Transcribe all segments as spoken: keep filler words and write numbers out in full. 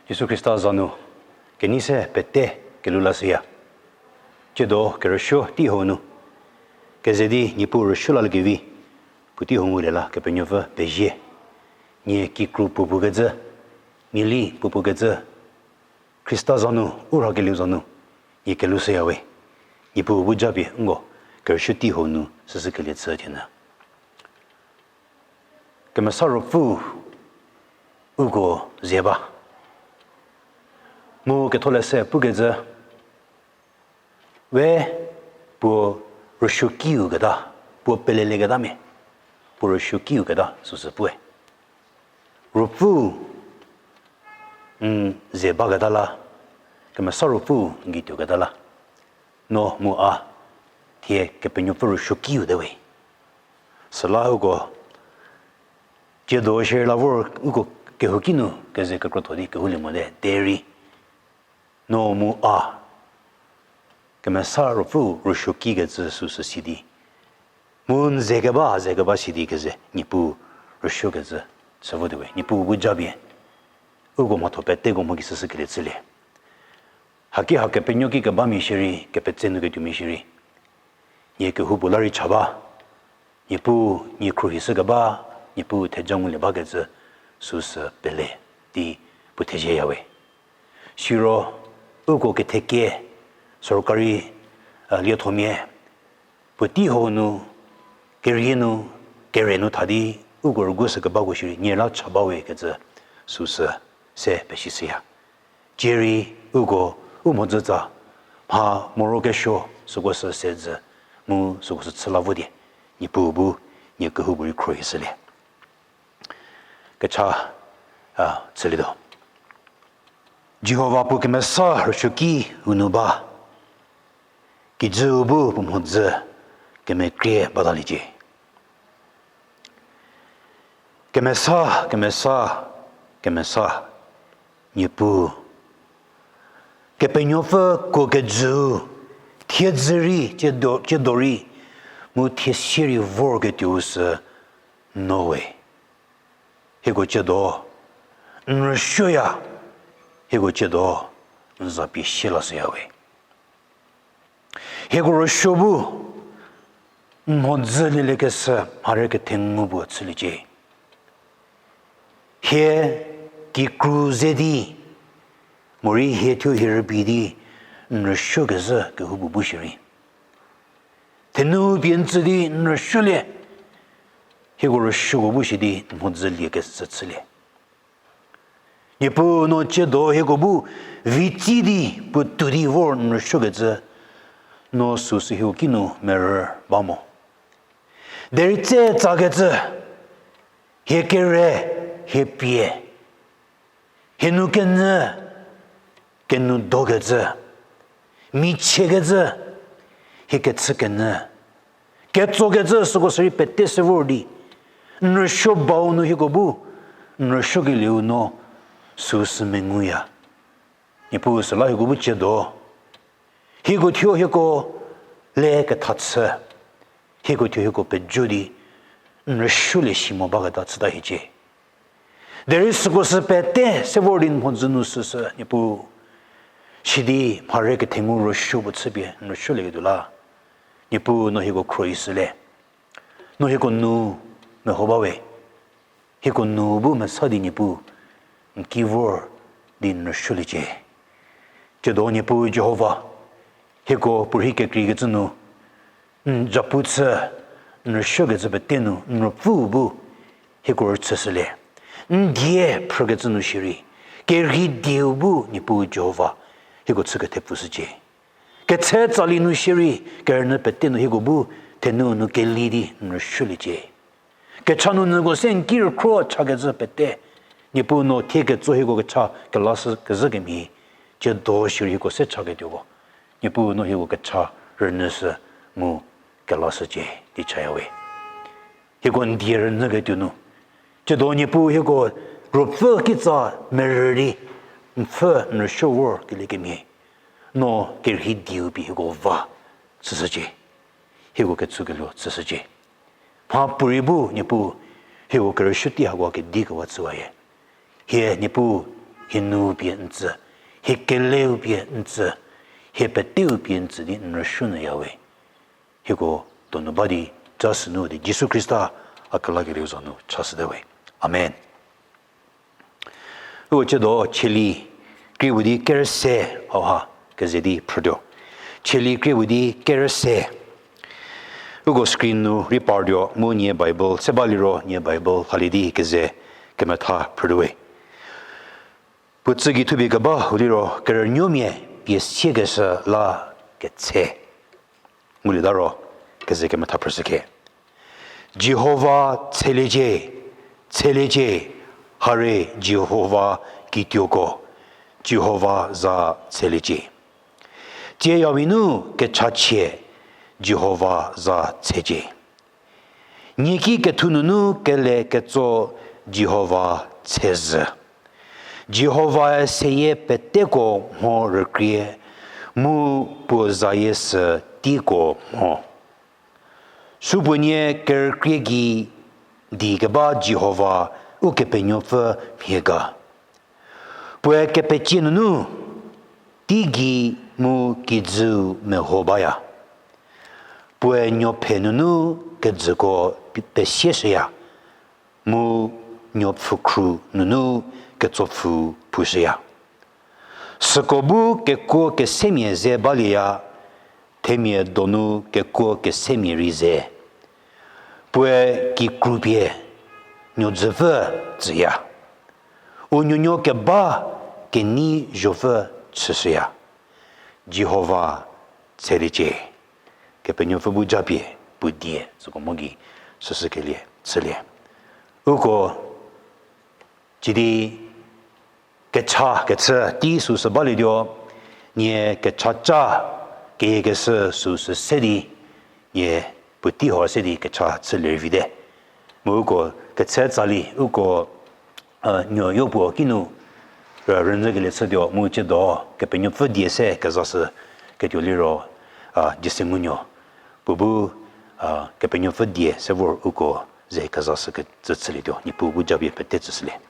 Jisu Khrista za nu kenei se pete kelhou lashüya. Tsiedo kerüsuo tei hau nu keze di Niepuu rüsuo laliekevi puotei hau ngulie la Kepenuopfü pezie. Nie kikru puopuo kecü, nie li puopuo kecü, Khrista za nu, u rhakelieu za nu nie kelhou shüya we. Niepuu bu japie nko kerüsuo tei hau nu süsü kelie chü thienyü. Kemesa Ruopfü uko ze ba. Mu ketholeshü pukecü, we puo rüsuokiu keta, puo pelelieketa mia, puo rüsuokiu keta süsü pue. Ruopfü n ze baketa la, Kemesa Ruopfü n gei tuoketa la, no mu a thie Kepenuopfü rüsuokiu te we. Süla uko tsiedo shierei la vor uko kehouki nu keze kekrotho di kehoulie mote derei, no mu a Kemesa Ruopfü rüsuoki kecü süsü si di, mu n ze keba, ze keba si di keze Niepuu rüsuo kecü chü vote we. Niepuu bu japie uko mhatho peteko mho ki süsü kelie chülie. Haki ha kepenuo ki kebamia shierei, kepetse nu ketuomia shierei, nie kehoupuo la rei cha ba, Niepuu nie khruohishü keba, Niepuu theja ngulie bakecü süsü pele di puo thezieya we. Siro uko ketheke sorkari liethomia puotei hau nu, kerie nu, kere nu tha di uko rügushü kebako shierei nie la cha ba we kecü süsü se pesishüya. Cierei uko u mhodzütsa mha moro kesuo süko sü sedzü mu süko sü chü la vo di, Niepuu bu nie kehoupuorei khruohishülie. Kecha, a, chülietuo. Jihova puo kemesa rüsuoki u nu ba, kijüu bu puo mhodzü kemekrie bataliecie. Kemesa, kemesa, kemesa, Niepuu. Kepenuopfü kuo kejüu, thiedzü rei, tsiedo, tsiedo rei, mu thiesie rei vorketuou sü no we. Hieko tsiedo n rüsuoya, hieko tsiedo n za pie sie lashüya we. Hieko rüsuo bu n mhodzü lieliekeshü mharei kethengu puo chüliecie. Hie kikru ze di, morei hie thuo hie rübei di n rüsuokezhü kehoupuo bu shierei, thenu pie n tsü di n rüsuolie, hieko rüsuoko bu shi di n mhodzü liekeshü chülie. Niepuu no tsiedo hieko bu vitsi di puotou di vor n rüsuokecü, no süsü hieko kinu merü ba mo. Derei tse tsakecü, hie kere, hie pie, hie nu kenyü, kenu dokecü, michiekecü, hie kechükenyü, ketsokecü süko sürei pete se vor di n rüsuo bau nu hieko bu n rüsuokelieu no süsü menguya. Niepuu süla hieko bu tsiedo, hieko thuo hieko le ketha chü, hieko thuo hieko pejo di n rüsuolie si mo baketa chüta hiecie. Derei süko sü pete se vor di n mhodzü nu süsü Niepuu, sidi mharei kethengu rüsuo puo chüpie n rüsuolieketuo la, Niepuu no hieko khruohishülie. No hieko nu meho ba we. Hieko nu bu mesa di Niepuu n ki vor di n rüsuoliecie. Tsiedo Niepuu Jihova, hieko puorhi kekreikecü nu n zapu chü n rüsuokecü pete nu n Ruopfü bu hieko rüchüshülie. N die phrükecü nu shierei, kerhei dieu bu Niepuu Jihova hieko chü kethepfushücie. Ketse tsali nu shierei kerünyü pete nu hieko bu thenu nu keli di n rüsuoliecie. Kecha nunyüko se n ki rükhro chakecü pete, Niepuu no thie ketso hieko kecha kelashükezhü kemhie, tsiedo shierei hieko se chaketuoko, Niepuu no hieko kecha rünyüshü mu kelashücie di chaya we. Hieko n die rünyüketuo nu, tsiedo Niepuu hieko Ruopfü kitsa merü di n pfhü n rüsuo vor kelie kemhie, no kerhei dieu pie hieko va chüshücie. Hieko ketsükeluo chüshücie. Mha puorei bu Niepuu hieko kerüsuo tei hako kedi kewa chüwayie. Hie Niepuu hie nou pie n tsü, hie keleu pie n tsü, hie peteu pie n tsü di n rüshü nyü ya we. Hieko donu ba di, ca sünu di Jisu Khrista a kelakelieu za nu chashüte we. Amen. Uko ciedo Cheli krie puo di kerüse hauha keze di phrütuo. Cheli krie puo di kerüse. Uko screen nu rei partuo mu nie Bible se baliro nie Bible halie di keze kemetha phrütuo we. Puo tsügei thupie keba u liro kerünuomia pie siekeshü la ketshe. Ngulieta ro keze kemetha phrüshü khe. Jihova tsheliecie, tsheliecie, hare Jihova kituoko, Jihova za tsheliecie. Tsieyami nu kechachie Jihova za tshecie. Nieki kethu nunu kele ketso Jihova tshezhü. Jihovae seyie peteko mho rükrie, mu puo zayie sü teiko mho. Supuonie kerükrie gei di keba Jihova Ukepenuopfü mhie ga. Puoe kepecie nunu teigei mu kijüu meho baya. Puoe nuophe nunu kejüko pe-, pesieshüya, mu nuopfükhru nunu ketsopfü phushüya. Süko bu kekuo kesemia ze balieya, themia donu kekuo kesemia rei ze. Puoe kikrupie nuodzüpfü tsüya. U nuonuo keba kenei zhopfü chüshüya. Jihova tsheliecie. Kepenuopfü bu japie puo die süko mo gei süsükelie chülie. Uko cidi kecha kechü tei süsü balietuo, nie kechaca keyiekeshü süsü se di, nie puotei hau se di kecha chülie rei vite. Mu uko ketse tsali, uko, nuoyo puo kinu rünyükelie chütuo mu ciedo Kepenuopfü die se kezashü ketuo liro, Jise Ngunuo. Puo bu, Kepenuopfü die se vor uko ze kezashü kecü chülietuo, Niepuu bu japie pete tsüshülie.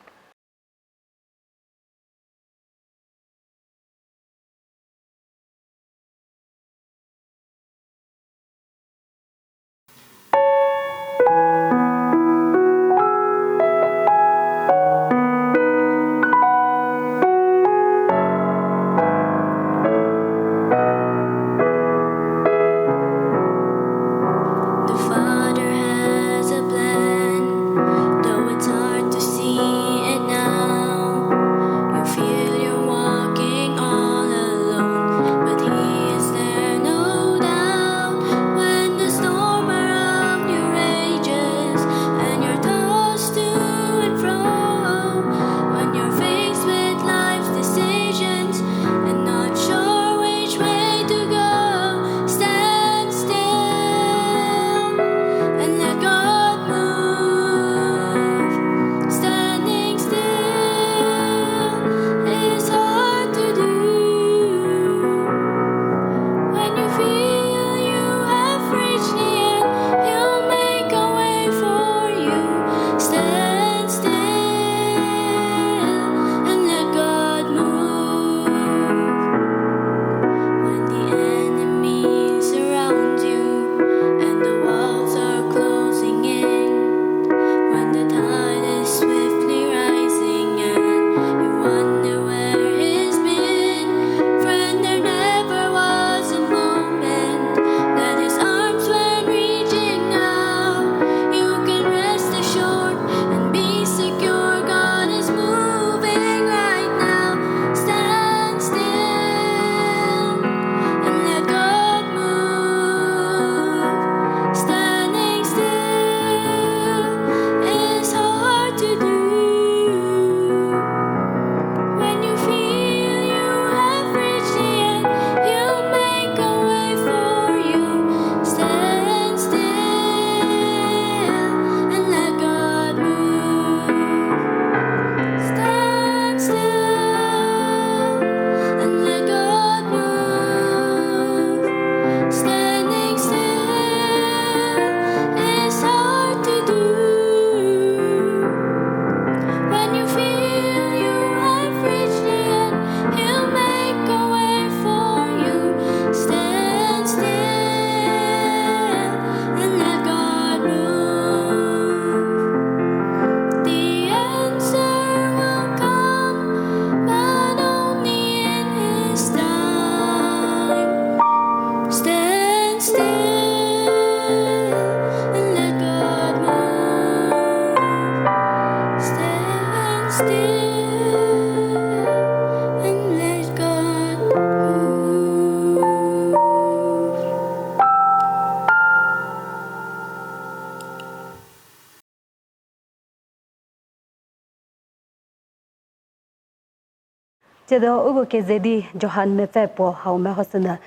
Tsiedo uko keze di Johan mepfü puo hau mehoshünyü.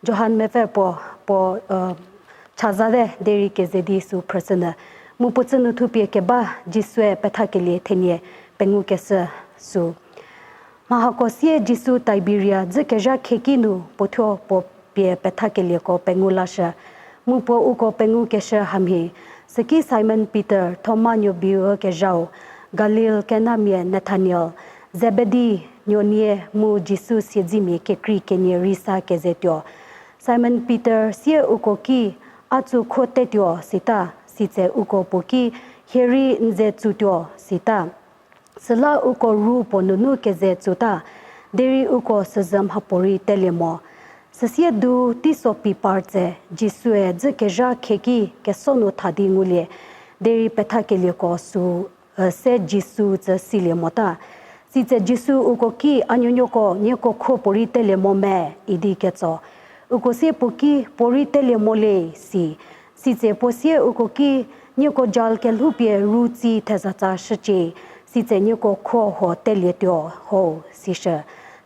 Johan mepfü puo, puo, e, chazate derei keze di sü phrüshünyü. Mu puo tsü nu thupie keba Jisue pethakelie thenie pengukeshü sü. Mha hako sie Jisu Tiberia dzükezha khieki nu puothuo puo pie pethakelieko pengu lashü. Mu puo uko pengukeshü hamhie, süki Simon Pitor, Thoma nuobiu kezhau, Galil Kanamia Nathaniel, Zebedi nuonie mu Jisu siedzemia kekrei kenie rei sa kezetuo. Simon Pitor sie uko ki, A tsü kho tetuo, sita. Sitse uko puo ki, Hie rei n ze tsütuo, sita. Süla uko ru puo nunu keze tsüta, derei uko süzü mhapuorei telie mo. Süsie du teiso pie par tse, Jisue dzükezha khieki keso nu tha di ngulie, derei pethakelieko sü, e, se Jisu tsü silie mota. Sitse Jisu uko ki, A nuonuoko, nieko kho puorei telie mo me? idi ketso. Uko sie puo ki, Puorei telie mo le, si. Sitse puo sie uko ki, Nieko jal kelhoupie ru tsi thezatsa shücie, sitse nieko kho huo telietuo ho, sishü.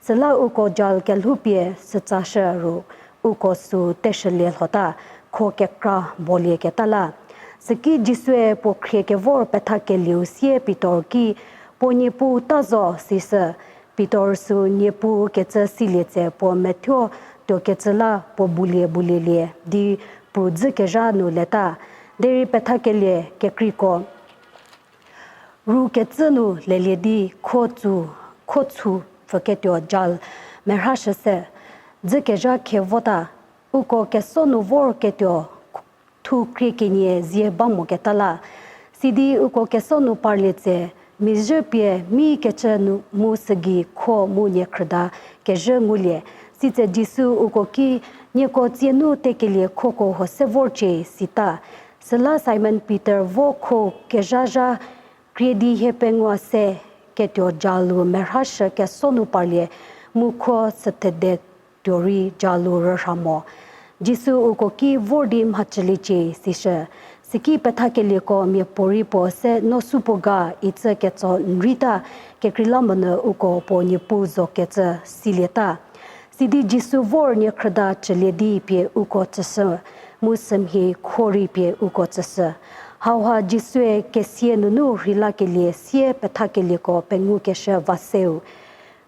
Süla uko jal kelhoupie sütsa shü ru, uko sü teshülie lhota, kho kekra bolieketa la. Süki Jisue puo khrie kevor pethakelieu sie Pitor ki, Puo niepuu ta zo, sishü. Pitor sü niepuu kecü silie tse puo methuo tuokecü la puo bulie bulielie di pru dzükezha nu leta. Derei pethakelie kekreiko ru kecü nu lelie di kho tsü, kho tsü pfüketuo jal merhashü se, dzükezha khie vota, uko keso nu vorketuo thu krie kenie zie ba moketa la. Sidi uko keso nu parlie tse, mizhü pie mi kecü nu mu sügei kho mu niekhrüda kezhü ngulie. Sitse Jisu uko ki, Nieko tsienu tekelie khoko huo se vorcie, sita. Süla Simon Pitor vo kho kezhazha krie di hiepengou se ketuo jalu merhashü keso nu parlie, mu kho süthede tuo rei jalu rürha mo. Jisu uko ki, Vor di mhacüliecie, sishü. Süki pethakelieko miapuorei puo se, No supuo ga? icü ketso n reita, kekreilamonyü uko puo niepuu zo kecü silieta. Sidi Jisu vor niekhrüda cülie di pie uko tsüshü, mu sümhie kho rei pie uko tsüshü. Hauha Jisue kesia nunu rheilakelie sie pethakelieko pengukeshü va seu.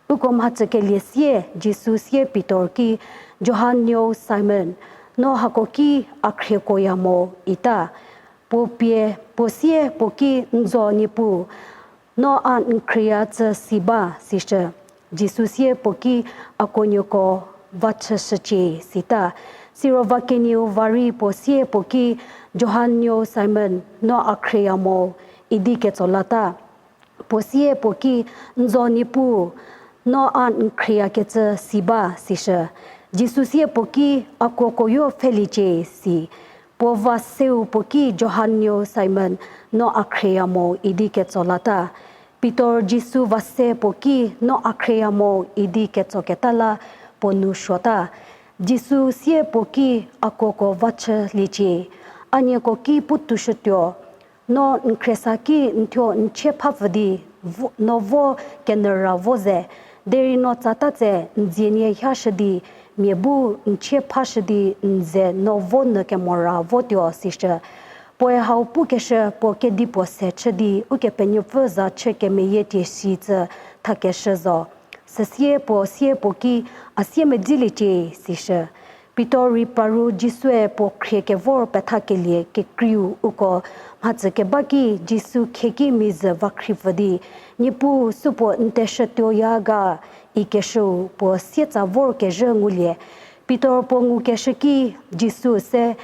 Uko mhacükelie sie, Jisu sie Pitor ki, Johan nuou Simon, no hako ki a khriekuoya mo? ita. Puo pie, puo sie puo ki, N zo Niepuu, no a n khrieya cü si ba, sishü. Jisu sie puo ki, A kuonuoko va chüshücie, sita. Siro va kenieu va rei puo sie puo ki, Johan nuou Simon, no a khrieya mo? idi ketso lata. Puo sie puo ki, N zo Niepuu, no a n khrieyakecü si ba, sishü. Jisu sie puo ki, A kuokuoyo pfheliecie, si. Puo va seu puo ki, Johan nuou Simon, no a khrieya mo? idi ketso lata. Pitor Jisu va se puo ki, No a khrieya mo? idi ketsoketa la puo nou suota. Jisu sie puo ki, A kuoko va chüliecie. A nieko ki putuoshütuo, no n khriesa ki n thuo n chie phapfü di, no vo kenyü ra vo ze, derei no tsata tse n dzie nie hiashü di, mia bu n chie phashü di n ze no vo nyü kemo ra votuo, sishü. Puoe hau pukeshü puo kedipuo se chü di Ukepenuopfü za chü kemeyie tie shi cü thakeshü zo. Süsie puo sie puo ki, A siemedziliecie, sishü. Pitor rei paru Jisue puo khrie kevor pethakelie kekreiu uko mhacü keba ki Jisu khieki mizü va khripfü di, Niepuu, supuo n teshütuoya ga? ikeshüu puo sietsa vorkezhü ngulie. Pitor puo ngukeshü ki Jisu se,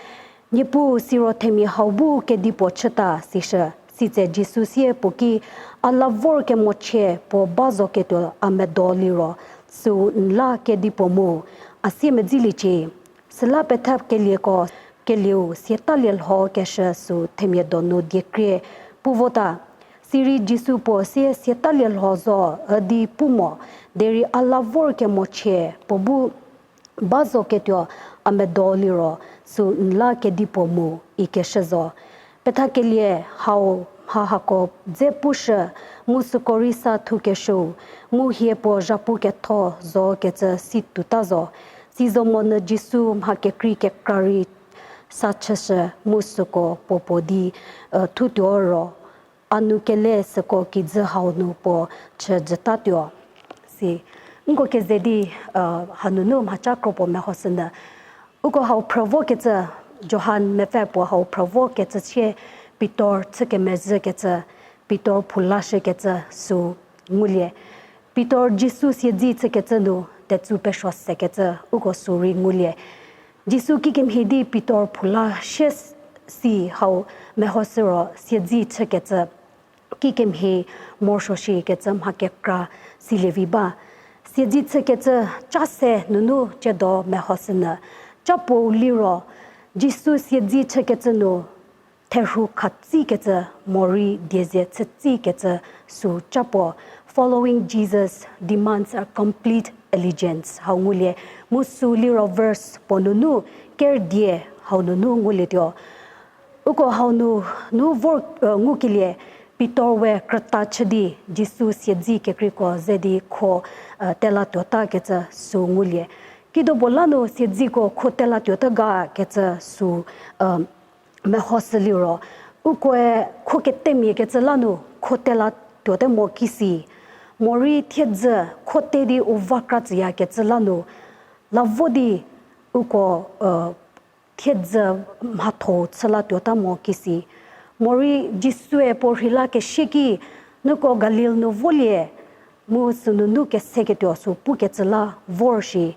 Niepuu, siro themia hau bu kedipuo chüta, sishü. Sitse Jisu sie puo ki, A la vor kemochie puo ba zoketuo a medo liro, süu n la kedipuo mu, a siemedziliecie. Süla pethakelieko kelieu siatalie lhokeshü sü themia donu diekrie pu vota. Sirei Jisu puo sie siatalie lho zo üdi pu mo, derei a la vor kemochie puo bu ba zoketuo a medo liro, sü n la kedipuo mu, ikeshü zo. Pethakelie hau mha hako dze pushü, mu süko rei sa thukesuou, mu hie puo zhapu ketho zo kecü si tuota zo. Sizomonyü Jisu mha kekrei kekra rei sa chüshü, mu süko puo puo di thutuo ro, a nu kele süko kijü hau nu puo chü jütatuo. Si, nko keze di hanunu mhaca kro puo mehoshünyü. Uko hau phrü vokecü, Johan mepfü puo hau phrü vokecü sie Pitor chü kemezhükecü, Pitor phoulashükecü süu ngulie. Pitor Jisu siedzi chükecü nu tetsu pesuo sekecü uko süu rei ngulie. Jisu kikemhie di Pitor phoulashü si hau mehoshü ro siedzi chükecü kikemhie morosuo shikecü mha kekra silievi ba. Siedzi chükecü ca se nunu ciedo mehoshünyü. Ca puou liro, Jisu siedzi chükecü nu therhu khatsikecü morei dieze chütsikecü süu ca puo, following Jesus demands a complete allegiance hau ngulie. Mu süu liro verse puo nunu ker die hau nunu ngulietuo. Uko hau nu, nu vor ngukelie, Pitor we krüta chü di Jisu siedzi kekreiko ze di kho telatuotakecü süu ngulie. Kido puo la nu siedziko kho telatuota ga kecü süu mehoshü liro, ukoe kho ketemia kecü la nu kho telatuote mo kisi, morei thiedzü kho te di u va kra tsüyakecü la nu, la vo di uko thiedzü mhatho chülatuota mo kisi. Morei Jisue puo rheilakeshü ki, Nko Galil nu volie, mu sünunu keseketuo sü pukecü la vor shi.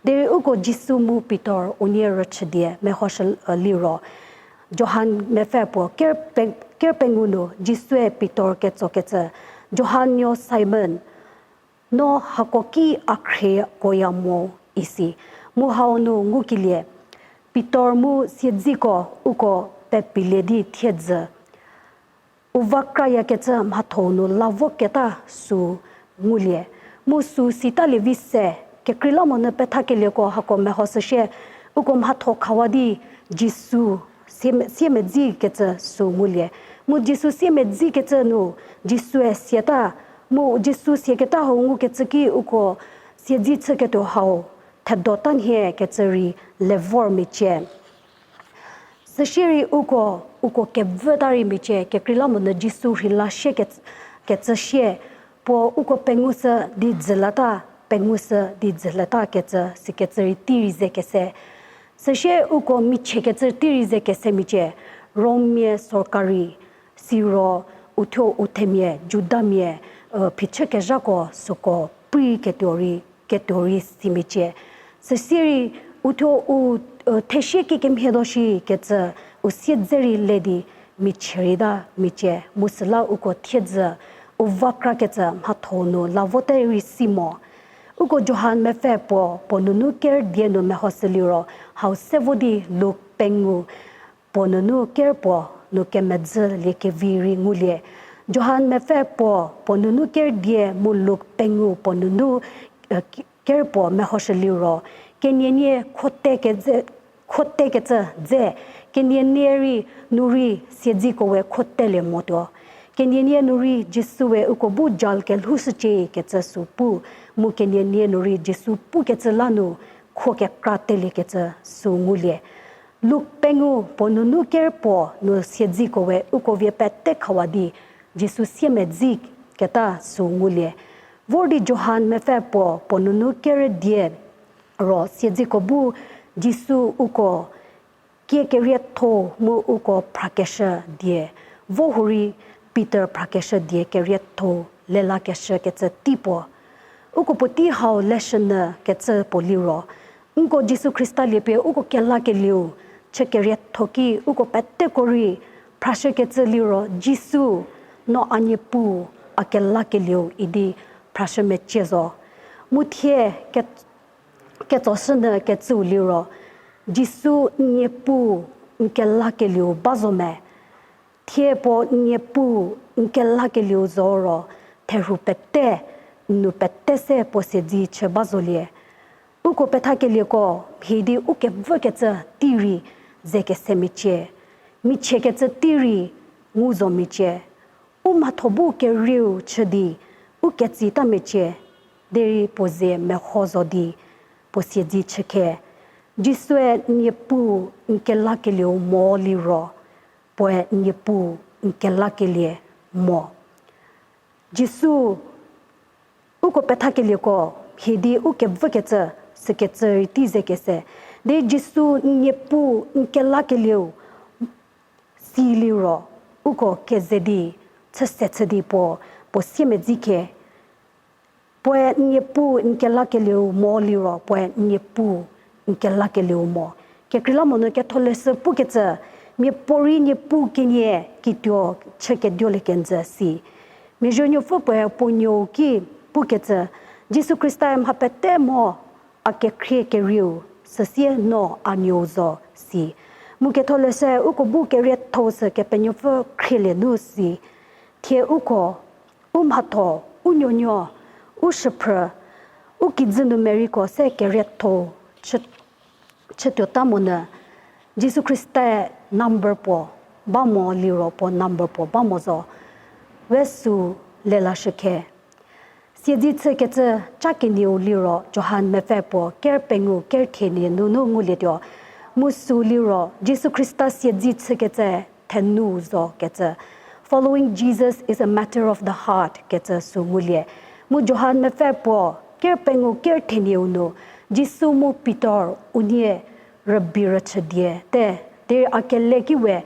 Derei uko Jisu mu Pitor unie rüchüdie mehoshü liro, Johan mepfü puo ker pengou nu Jisue Pitor ketsokecü, Johan nuo Simon, no hako ki a khrieko ya mo isi. Mu hau nu ngukelie, Pitor mu siedziko uko pepilie di thiedzü u va krayakecü mhatho nu la voketa süu ngulie. Mu süu sitalie vi se, kekreilamonyü pethakelieko hako mehoshü shie, uko mhatho khawa di Jisu siemedzikecü süu ngulie. Mu Jisu siemedzikecü nu, Jisue siata, mu Jisu siaketa hau ngukecü ki uko siedzi chüketuo hau thedota nhie kecü rei le vor micie. Süsie rei uko, uko kevüta rei micie, kekreilamonyü Jisu rheilashü kecü sie, puo uko pengushü di dzülata, pengushü di dzülata kecü, sikecü rei tei rei ze kese. Süsie uko michiekecü tei rei ze kese micie, Rommia sorkari, siro uthuo u themia, Judamia, phichükezhako süko prei ketuo rei, ketuo rei si micie. Süsie rei uthuo u thesie kikemhie do shi kecü u siedze rei le di michie rei ta micie, mu süla uko thiedzü u va krakecü mhatho nu la vote rei si mo. Uko Johan mepfü puo, puo nunu ker die nu mehoshü liro, hau se vo di Luk pengou puo nunu ker puo nu kemedzülie kevi rei ngulie. Johan mepfü puo, puo nunu ker die mu Luk pengou puo nunu ker puo mehoshü liro, kenienie khotekecü dze, kenienie rei nu rei siedziko we khotelie motuo. Kenienie nu rei Jisue uko bu jal kelhoushücie kecü sü pu, mu kenienie nu rei Jisu pukecü la nu kho kekra teliekecü sü ngulie. Luk pengou puo nunu ker puo nu siedziko we uko vie pete khawa di Jisu siemedzi keta sü ngulie. Vor di Johan mepfü puo puo nunu ker die ro siedziko bu Jisu uko kie kerietho mu uko phrakeshü die, vo hurei Pitor phrakeshü die kerietho lelakeshü kecü tei puo. Uko puotei hau leshünyü kecü puo liro, nko Jisu Khrista liepie uko kelakelieu chü kerietho ki uko peteko rei phrashükecü liro Jisu, no a Niepuu, a kelakelieu idi phrashü mecie zo. Mu thie ketsoshünyü kecüu liro, Jisu n Niepuu, n kelakelieu ba zo me. Thie puo n Niepuu, n kelakelieu zo ro, therhu pete, n nou pete se puo siedzi chü ba zolie. Uko pethakelieko mhie di ukevükecü tei rei ze kese mecie, michiekecü tei rei ngu zo mecie. U mhatho bu kerieu chü di, u ketsi ta mecie, derei puo ze meho zo di, puo siedze chükhe. Jisue n Niepuu n kelakelieu mo liro, puoe n Niepuu n kelakelie mo. Jisu, uko pethakelieko, hie di u kevükecü, sükecü rei tei ze kese. Derei Jisu n Niepuu n kelakelieu si liro, uko keze di, chüse chü di puo, puo siemedzi khe. Puoe n Niepuu n kelakelieu mo liro, puoe n Niepuu n kelakelieu mo. Kekreilamonyü Ketholeshü pukecü, miapuorei Niepuu kenie kituo chü keduolie kenjü si. Miazuonuopfü puoe puo nuou ki pukecü, Jisu Khrista-e mha pete mo, a kekhrie kerieu, süsie no a nuou zo si. Mu Ketholeshü uko bu kerietho-u sü Kepenuopfü khrielie nu si. Thie uko, u mhatho, u nuonuo, u shüphrü, u kijü nu mereiko se kerietho chü, chütuota monyü, Jisu Khrista-e number puo ba mo liro puo number puo ba mo zo, we sü lelashükhe. Siedze chükecü ca kenieu liro Johan mepfü puo ker pengou ker thenie nunu ngulietuo. Mu sü liro Jisu Khrista siedze chükecü thenu zo kecü. Following Jesus is a matter of the heart kecü sü ngulie. Mu Johan mepfü puo ker pengou ker thenieu nu Jisu mu Pitor unie rübei rüchüdie te, derei a kele ki we,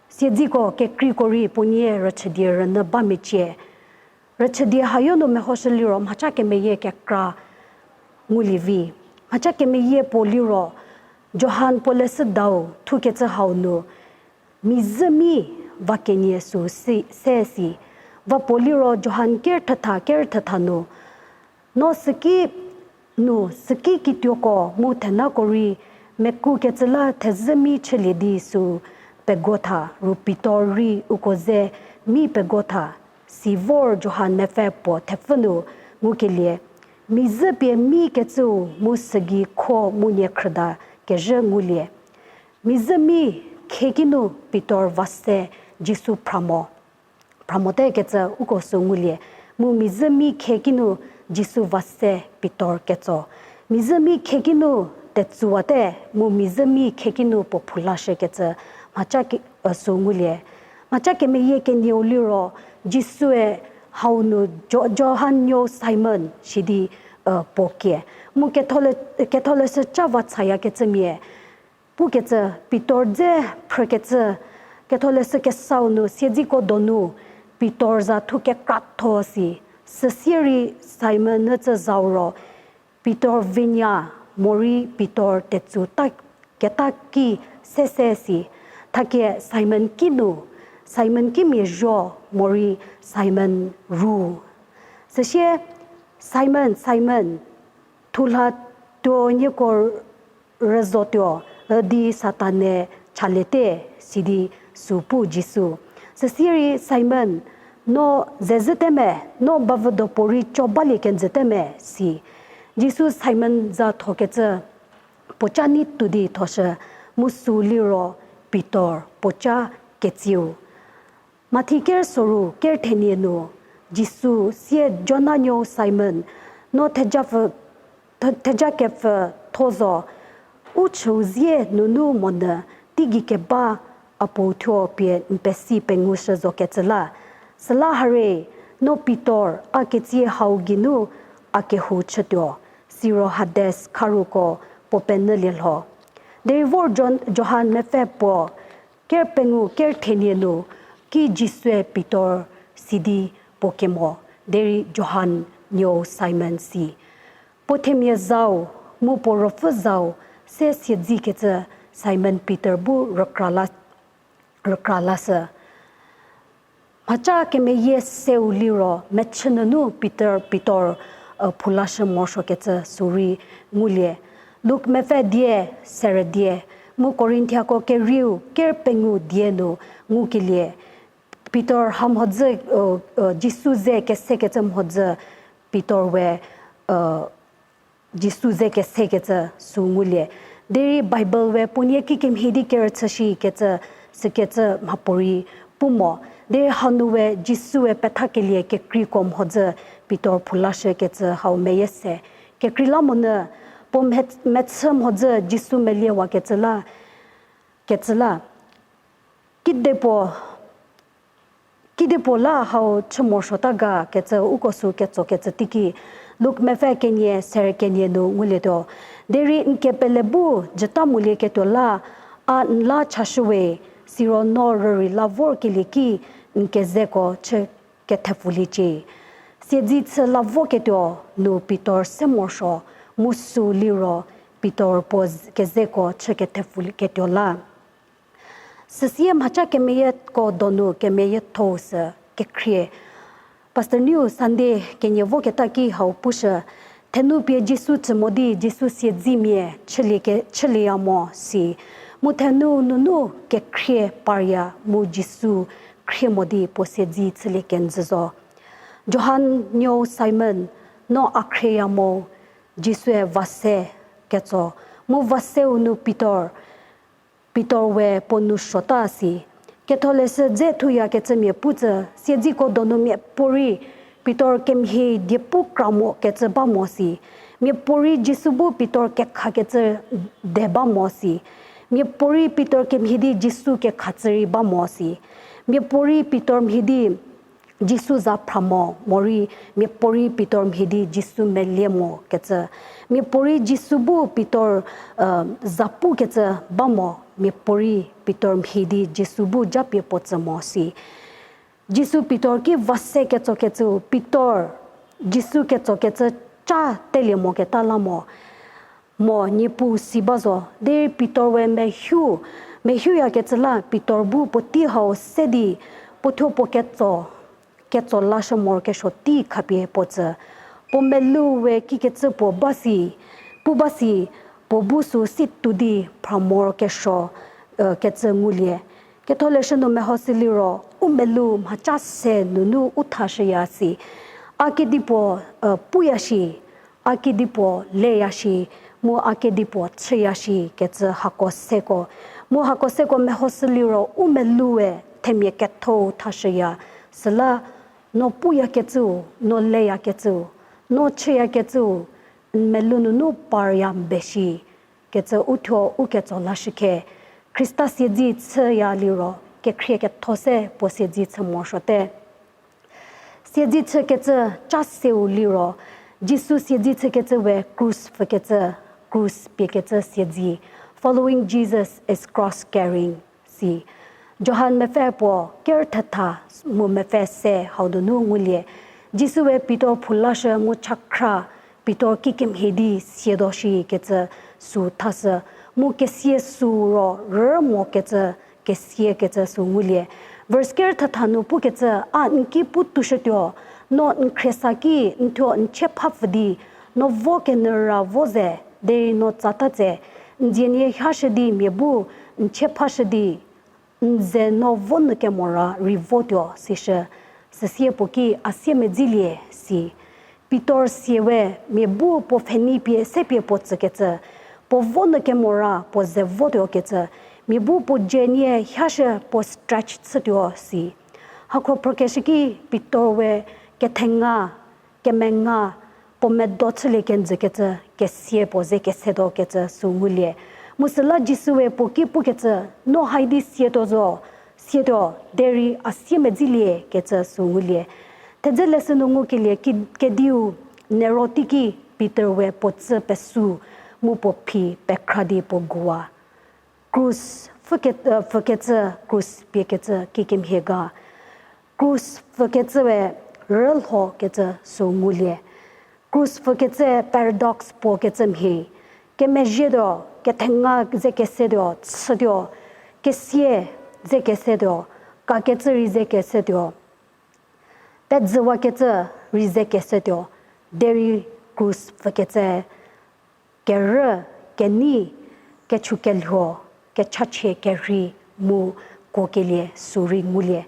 siedzeko kekreiko rei puonie rüchüdie rünyü ba mecie. Rüchüdie hayo nu mehoshü liro mhaca kemeyie kekra ngulie vi. Mhaca kemeyie puo liro, Johan puo leshüdau thukecü hau nu, mizü mi va kenie sü si, se si. Va puo liro Johan ker thetha, ker thetha nu, no süki nu süki kituoko mu thenako rei mekukecü la thezhü mi chülie di sü pegotha, ru Pitor rei uko ze mi pegotha, si vor Johan mepfü puo thepfü nu ngukelie, mizü pie mi kecüu mu sügei kho mu niekhrüda kezhü ngulie. Mizü mi khieki nu Pitor va se Jisu phra mo. Phra mote kecü uko sü ngulie, mu mizü mi khieki nu Jisu va se Pitor ketso. Mizü mi khieki nu tetsüwate, mu mizü mi khieki nu puo phulashü kecü mhaca ke-, sü ngulie. Mhaca kemeyie kenieu liro, Jisue hau nu Jo-, Johan nuou Simon shidi, puo kie. Mu Kethole-, Ketholeshü ca va chayakecümia, pukecü Pitor dze phrükecü, Ketholeshü kesau nu siedzeko donu Pitor za thu kekratho si, süsie rei Simon nücü zau ro, Pitor vinya morei Pitor tetsu ta, keta ki sese si, thakie Simon kinu, Simon kimia zuo morei Simon ru. Süsie, Simon, Simon, thulha tuo nieko rüzotuo, üdi Satan-e chaliete, sidi sü pu Jisu. Süsie rei Simon, no zezhüte me, no bavüdo puorei co balie kenjüte me, si. Jisu Simon za thokecü, puoca nei tuo di thoshü, mu sü liro Pitor puoca ketsiu. Mathi ker soru ker thenie nu, Jisu sie Jona nuou Simon, no theja-, the-, thejakepfü tho zo, u chüu zie nunu monyü teigei keba a Puo thuo pie n pesi pengushü zokecü la. Süla hare, no Pitor a ketsie hau geinu a kehou chütuo, siro Hades kharuko puo penyülie lho. Derei vor Jo-, Johan mepfü puo ker pengou ker thenie nu, ki Jisue Pitor sidi puo kemo, derei Johan nuou Simon si. Puo themia zau, mu puo ruopfü zau, se siedzikecü Simon Pitor bu rükra la, rükra lashü. Mhaca kemeyie seu liro mechü nunu Pitor, Pitor, phulashü morosuokecü sürei ngulie. Luk mepfü die, serü die, mu Korinthiako kerieu, ker pengou die nu ngukelie. Pitor ha mhodzü, Jisu ze kesekecü mhodzü, Pitor we, Jisu ze kesekecü sü ngulie. Derei Bible we puonie kikemhie di kerüchü shikecü, sükecü mhapuorei pu mo. Derei hanu we Jisu we pethakelie kekreiko mhodzü Pitor phoulashü kecü hau meyie se. Kekreilamonyü puo mhe-, mechü mhodzü Jisu meliewakecü la, kecü la. Kidepuo, kidepuo la hau chü morosuota ga kecü uko sü ketsokecü teiki, Luk mepfü kenie ser kenie nu ngulietuo. Derei n kepele bu jüta molieketuo la, a n la chashüwe, siro no rürei la vorkelie ki n kezeko chü kethepfuliecie. Siedzi chü la voketuo nu Pitor se morosuo, mu süu liro Pitor puo z-, kezeko chü kethepfulieketuo la. Süsie mhaca kemeyieko donu kemeyiethou sü kekhrie. Pastor Niu Sunday kenie voketa ki hau pushü, thenu pie Jisu tsü mo di Jisu siedzimia chülie ke-, chülieya mo si. Mu thenu nunu kekhrie parya mu Jisu khrie mo di puo siedzi chülie kenjü zo. Johan nuou Simon, no a khrieya mo? Jisue va se ketso, mu va seu nu Pitor, Pitor we puo nou suota si. Ketholeshü dze thuyakecümia pu tsü, siedziko donu miapuorei Pitor kemhie diepu kra mokecü ba mo si. Miapuorei Jisu bu Pitor kekhakecü de ba mo si. Miapuorei Pitor kemhie di Jisu kekha tsü rei ba mo si. Miapuorei Pitor mhie di Jisu za phra mo, morei miapuorei Pitor mhie di Jisu melie mokecü. Miapuorei Jisu bu Pitor, eh, za pukecü ba mo, miapuorei Pitor mhie di Jisu bu japie puo tsü mo si. Jisu Pitor ki va se ketsokecüu, Pitor, Jisu ketsokecü ca telie moketa la mo. Mo Niepuu si ba zo, derei Pitor we mehu, mehouyakecü la Pitor bu puotei hau se di, puo thuo puo ketso, ketso lashü morokesuo tei khapie puo tsü. Puo melou we kikecü puo ba si, pu ba si, puo bu sü si tuo di phra morokesuo, eh, kecü ngulie. Ketholeshü nu mehoshü liro, u melou mhaca se nunu u thashüya si. A kedipuo, eh, puya shi, a kedipuo leya shi, mu a kedipuo chüya shi kecü hako seko. Mu hako seko mehoshü liro u meloue themia ketho thashüya. Süla no puyakecüu, no leyakecüu, no chüyakecüu, n melou nunu parya mbe shi kecü uthuo u ketso lashükhe. Khrista siedzi chüya liro, kekhrie ketho se puo siedzi chü morosuote. Siedzi chükecü ca seu liro, Jisu siedzi chükecü we krus pfükecü, krus piekecü siedzi, following Jesus is cross carrying, si. Johan mepfü puo ker thetha mu mepfü se hau nunu ngulie. Jisu we Pitor phoulashü mu chakhra Pitor kikemhie di sietuo shikecü sü thashü, mu kesia sü ro rü mokecü kesiekecü sü ngulie. Verse ker thetha nu pukecü, a n ki pu toushütuo, no n khriesa ki n thuo n chie phapfü di, no vo kenyü ra vo ze, derei no tsata tse, n dzie nie hashü di mia bu n chie phashü di, n ze no vo nyü kemo ra rei votuo sishü, süsie puo ki a sie medzilie si. Pitor sie we mia bu puo pfhenei pie se pie puo tsükecü, puo vo nyü kemo ra puo ze votuo kecü, mia bu puo dzie nie hashü puo stretch chütuo si. Hakhro phrükeshü ki Pitor we kethenga, kemenga, puo medo chülie kenjükecü, kesia puo ze kesetuo kecü sü ngulie. Mu süla Jisu we puo ki pukecü, no haidi sietuo zo, sietuo, derei a sie medzilie kecü sü ngulie. Thedze leshü nu ngukelie ki-, kediu, Nero teiki Pitor we puo tsü pesü, mu puo phi pekhra di puo guwa. Krus pfüke-, pfükecü, krus piekecü kikemhie ga. Krus pfükecü we rülhokecü sü ngulie. Krus pfükecü paradox puo kecü mhie. Kemezhietuo, kethenga ze kesetuo, chütuo, kesia ze kesetuo, kakecü rei ze kesetuo, pedzüwakecü rei ze kesetuo, derei krus pfükecü kerü, kenei, kechu kelhuo, kechachie kerhei mu kuokelie sü rei ngulie.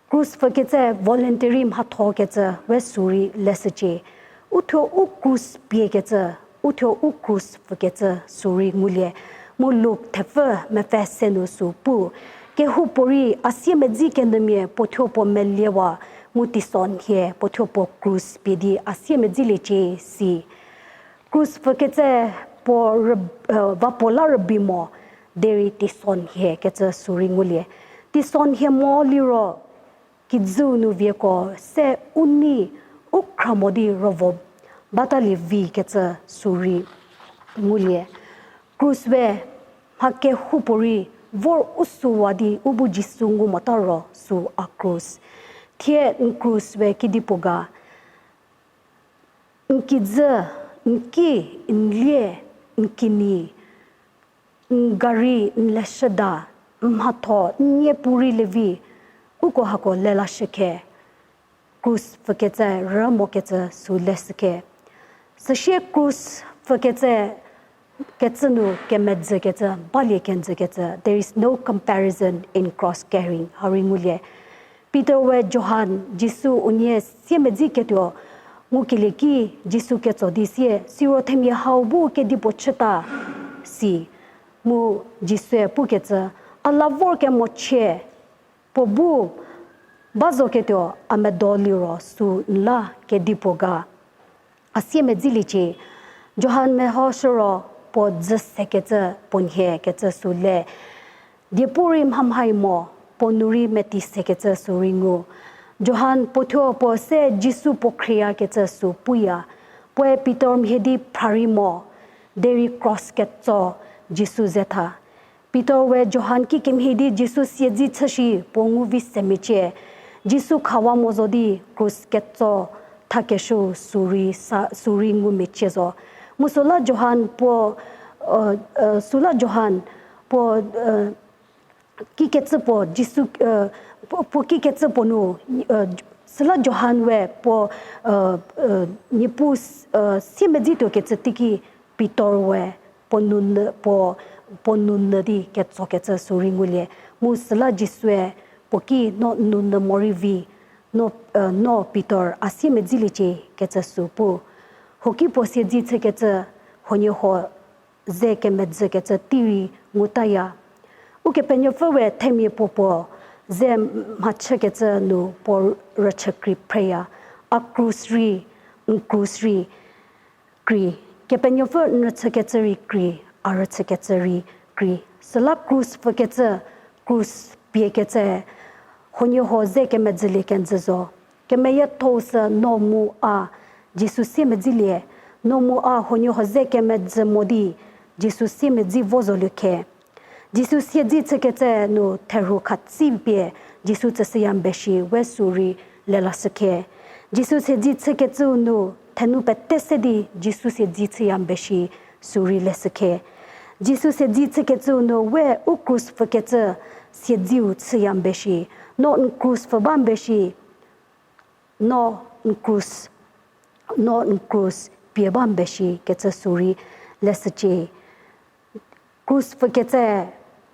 Krus pfükecü voluntary mhathokecü we sü rei leshücie. Uthuo u krus piekecü, uthuo u krus pfükecü sü rei ngulie. Mu Luk thepfü mepfü se nu sü pu, Kehoupuorei a siemedzi kenyümia puo thuo puo meliewa, mu teisonhie puo thuo puo krus pie di a siemedziliecie si. Krus pfükecü puo rü-, va puo la rübei mo, derei teisonhie kecü sü rei ngulie. Teisonhie mo liro, kijüu nu vieko se u nei u khra mo di rüvo batalie vi kecü sü rei ngulie. Krus we mha kehoupuorei vor u süwa di u bu Jisu ngu mota ro sü a krus. Thie n krus we kedipuo ga? N kijü, n ki, n lie, n kinyi, n gari, n leshüda, n mhatho, n niepu rei levi, uko hako lelashükhe. Krus pfükecü rü mokecü sü leshükhe. Süsie krus pfükecü kecü nu kemedzükecü, balie kenjükecü, there is no comparison in cross carrying, ha rei ngulie. Pitor we Johan Jisu unie siemedziketuo ngukelie ki Jisu ketso di sie, siro themia hau bu kedipuo chüta si. Mu Jisue pukecü, a la vorkemochie puo bu ba zoketuo a medo liro sü n la kedipuo ga? A siemedziliecie. Johan mehoshü ro puo dzü sekecü puo nhie kecü sü le. Diepu rei mhamhai mo, puo nu rei meti sekecü sü rei ngu. Johan puo thuo puo se Jisu puo khrieyakecü sü puya. Puoe Pitor mhie di phra rei mo, derei krus ketso Jisu ze tha. Pitor we Johan kikemhie di Jisu siedzi chü shi puo ngu vi se mecie. Jisu khawa mo zo di krus ketso thakeshüu sü rei sa, sü rei ngu mecie zo. Mu süla Johan puo, süla Johan puo kikecü puo Jisu, puo kikecü puo nu, süla Johan we puo Niepuu siemedzituo kecü teiki Pitor we puo nounyü, puo, puo nounyü di ketsokecü sü rei ngulie. Mu süla Jisue puo ki no nounyü morei vi, no, no Pitor a siemedziliecie kecü sü pu. Hoki puo siedzi chükecü, huoniehuo ze kemedzükecü tei rei ngutaya. Ukepenuopfü we themia puo puo ze mhachükecü nu puo rüchü krei phreya. A krus rei, n krus rei krei. Kepenuopfü n rüchükecü rei krei, a rüchükecü rei krei. Süla krus pfükecü, krus piekecü, huoniehuo ze kemedzülie kenjü zo. Kemeyiethou sü no mu a Jisu siemedzilie, no mu a huoniehuo ze kemedzü mo di Jisu siemedzi vo zoliekhe. Jisu siedzi chükecü nu therhu khatsipie Jisu tsüshüya mbeshi we sü rei lelashükhe. Jisu siedzi chükecüu nu thenu pete se di Jisu siedzi chüya mbeshi sü rei leshükhe. Jisu siedzi chükecüu nu we u krus pfükecü siedzeu chüya mbeshi, no n krus pfü ba mbeshi, no n krus, no n krus pie ba mbeshi kecü sü rei leshücie. Krus pfükecü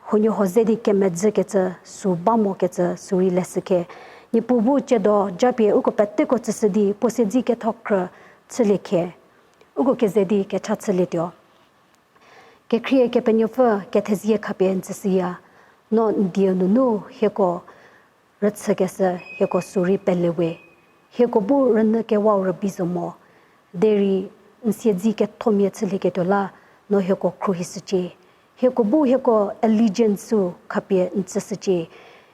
huoniehuo ze di kemedzükecü sü ba mokecü sü rei leshükhe. Niepuu bu tsiedo japie uko peteko tsüshü di puo siedzi ketho khrü chüliekhe. Uko keze di kecha chülietuo. Kekhrie Kepenuopfü kethezie khapie n tsüshüya, no n die nunu hieko rüchükeshü hieko sü rei pelewe. Hieko bu rünyü kewau rübei zo mo, derei n siedzi kethomia chülieketuo la no hieko khruohishücie. Hieko bu hieko allegianceu khapie n tsüshücie.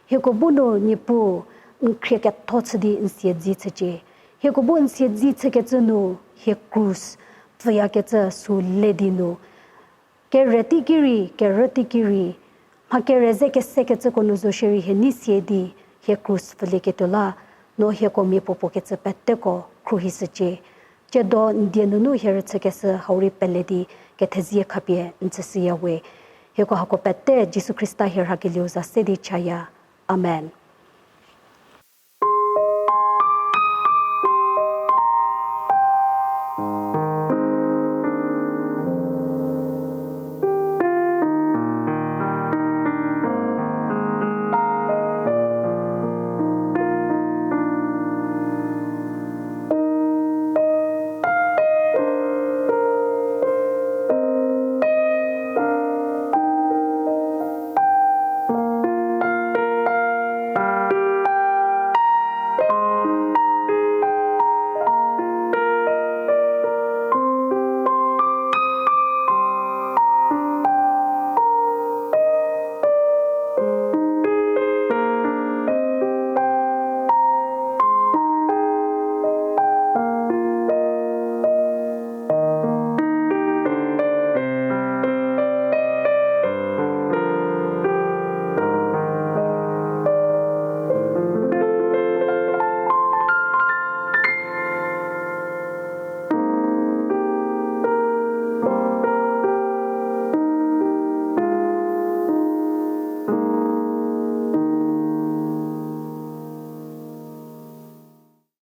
Hieko bu nu Niepuu n khrie ketho chü di n siedzi chücie. Hieko bu n siedzi chükecü nu hie krus pfüyakecü sü le di nu kere teiki rei, kerü teiki rei, mha kere ze kesekecüko nu zo shierei hie nei sie di hie krus pfülieketuo la no hieko mia puo puokecü peteko khruohishücie. Tsiedo n die nunu hie rüchükeshü hau rei pele di kethezie khapie n tsüshüya we. Hieko hako pete Jisu Khrista hie rhakelieu za se di chaya. Amen.